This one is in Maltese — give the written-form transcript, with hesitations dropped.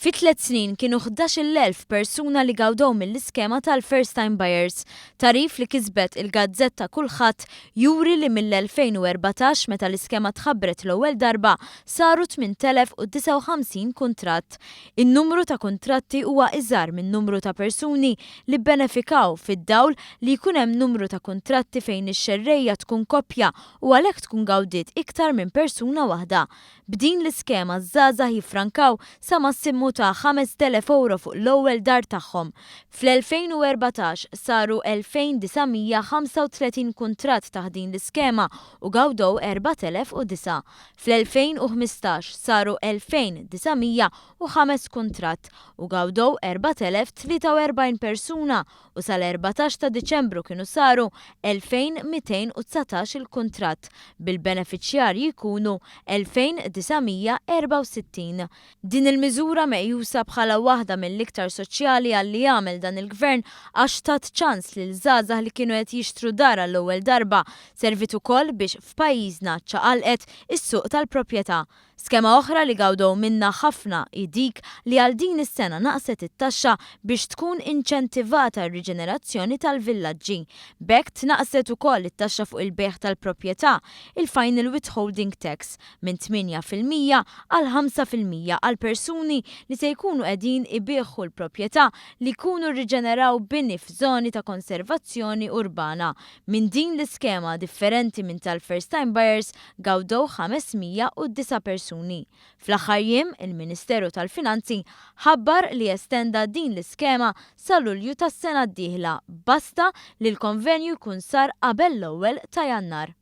Fi tliet snin kienu 11,000 persuna li gawdew mill-iskema tal-First Time Buyers. Tagħrif li kisbet il-gazzetta Kulħadd juri li mill-2014 meta l-iskema tħabbret l-ewwel darba saru 8,059 kuntratt. In-numru ta' kuntratti huwa iżgħar min-numru ta' persuni li bbenefikaw fid-dawl li jkun hemm numru ta' kuntratti fejn ix-xerrejja tkun koppja u għalhekk tkun gawdiet iktar minn persuna waħda. B'din l-iskema ż-żgħażagħ jiffrankaw sa massimu ta' 5,000 ewro fuq l-ewwel dar tagħhom. Fl-2014 saru 2,935 kuntratt taħt din l-iskema u gawdew 4,009. Fl-2015 saru 2,905 kuntratt u gawdew 4,043 persuna u sal-14 ta' Diċembru kienu saru 2,219 il-kuntratt, bil-benefiċjarji jkunu 2,964. Din il-miżura meqjusa bħala waħda mill-iktar soċjali għal li għamel dan il-Gvern għax tat ċans lil żgħażagħ li kienu qed jixtru dar għall-ewwel darba, serviet ukoll biex f'pajjiżna ċċaqalqet is-suq tal-proprjetà. Skema oħra li gawdew minnha ħafna hi dik li għal din is-sena naqset it-taxxa biex tkun inċentivata r-riġenerazzjoni tal-villaġġi. B'hekk tnaqqset ukoll it-taxxa fuq il-bejgħ tal-proprjetà, il-final withholding tax, minn 8% għal 5% għal persuni li se jkunu qegħdin ibiegħu l-proprjetà li jkunu rriġeneraw bini f'żoni ta' konservazzjoni urbana. Minn din l-iskema differenti minn tal-first time buyers gawdew 509 persuni. Fl-aħħar jiem, il-Ministeru tal-Finanzi ħabbar li estenda din l-iskema sa Lulju tas-sena d-dieħla, basta li l-konvenju jkun sar qabel l-ewwel ta' Jannar.